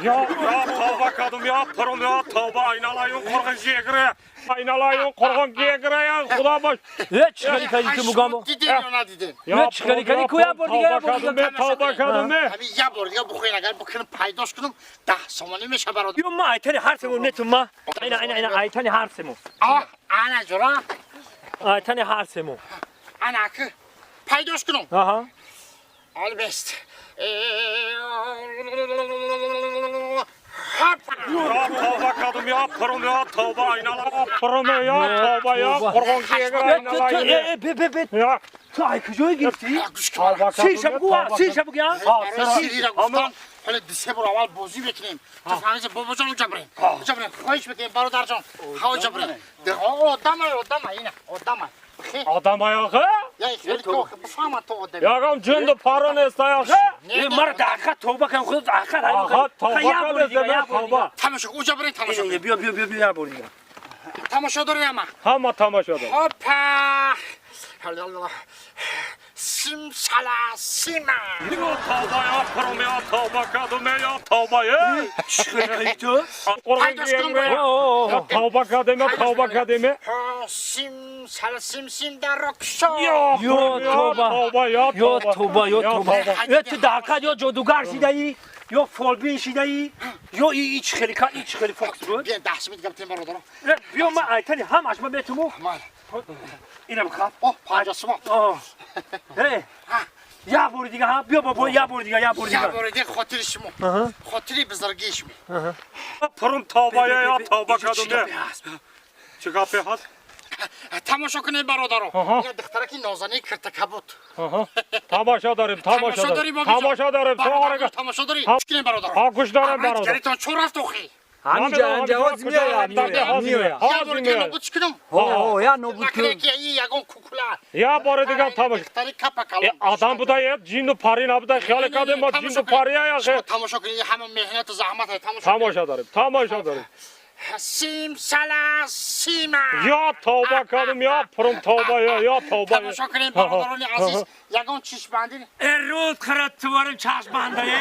Я я тавба кардам, я пурум, я тавба, айналайын қурғын жегіре. Айналайын қурғын жегіре, я худо бош. Э, чӣ хеле кардӣ ту бугамо? Дидем ё надидем? Я чӣ хеле кардӣ ку я бор дига, я бор дига. Тавба кардам, ме. Ҳамин я бор дига бухӯен, агар бикунам, пайдош кунам, 10 сомонӣ меша, бародар. Ё, ма айтани ҳар семо нетум ма. Айна, айна, айна, айтани ҳар семо. А, ана ҷура. Айтани ҳар семо. Ана ки пайдош кунам. Аҳа. Ҳол бест. Я тавба кардам, я пурум, я тавба, айнала пурум, я тавба, я қурғын жегіре, Э, ту ту айналайын. э, э, бе, бе, бе. Я Ту ай куҷое гирифтӣ? Гӯш кун. Сиша бугу, сиша бугу, я. Сирира гуфтан, ҳоле дисе бор аввал бозӣ мекунем. Ту фаҳмиди, бобоҷон, уҷа бирем. Уҷа бирем. Хоҳиш мекунем, бародарҷон. Ха, уҷа бирем. Одамай, одамай, ина, одамай. Адам аяғы? Я хеле ки бифаҳмад, ту одами. Ягам ҷинду паро нест аяғы? Э, мара даҳақат тавба кам, худ даҳақат. Аха, тавба кардем, тавба. Тамошо, уҷа бирем, тамошо. Биё, биё, биё, биё, я бор дига. Тамошо дорем ама. Ҳама тамошо дорем. Хопа! Симсала сима. Ё тавба, я пурум, я тавба кардам, я тавба, ey! Чӣ хеле кардӣ ту? Қурғын жегіре. Я тавба кардем, я тавба кардем. Симсала сим сим дар рокшо. Я Ё тавба. тавба, я Ё тавба. тавба, ё тавба. Э, ту даҳақат ё ҷодугар шидаӣ, ё фолбин шидаӣ, ё и чӣ хеле и чӣ хеле фокус буд? Биё, 10 сомон дига битем, бародаро. Э, биё, ма айтани ҳамаш ма метуму. Ман. Ина бихаб. О, 50 сомон. Э, я бори дига, ҳа, биё, бобо, я бори дига, я бори Я дига. бори дига хотири шумо. Хотири бузургии шумо. Пурум, тавба, я тавба кардам. Чӣ гапе ҳаст? Тамошо кунед, бародаро. Аҳа. Ина духтараки нозанин, киртакабуд. Аҳа. Тамошо дорем, тамошо дорем, дорем. Тамошо дорем. Бародаро, тамошо дорем. Ҳа. Гӯш кунед, бародаро. Ҳа, гӯш дорем, бародар. Гаритон чо рафт охи? Ҳаминҷа, ҳаминҷа, ҳозир меояд, меояд, меояд. Я бори дига нобуд кунам. Ҳо, я нобуд кун. Накунед ки и ягон кукула. Я бори дига тамошо. Духтари капа Э, калон. адам буда, е, ҷинду пари набуда, хиёл кардем, мо ҷинду пари аяхе. Тамошо кунед, ҳама меҳнату заҳмат, тамошо. Тамошо дорем, тамошо дорем. Симсала сима. Я тавба кардам, я пурум, тавба, я я тавба. Тамошо кунед, бародарони азиз, ягон чишмбандӣ. Э, рӯд хират туварим чашмбанда, э.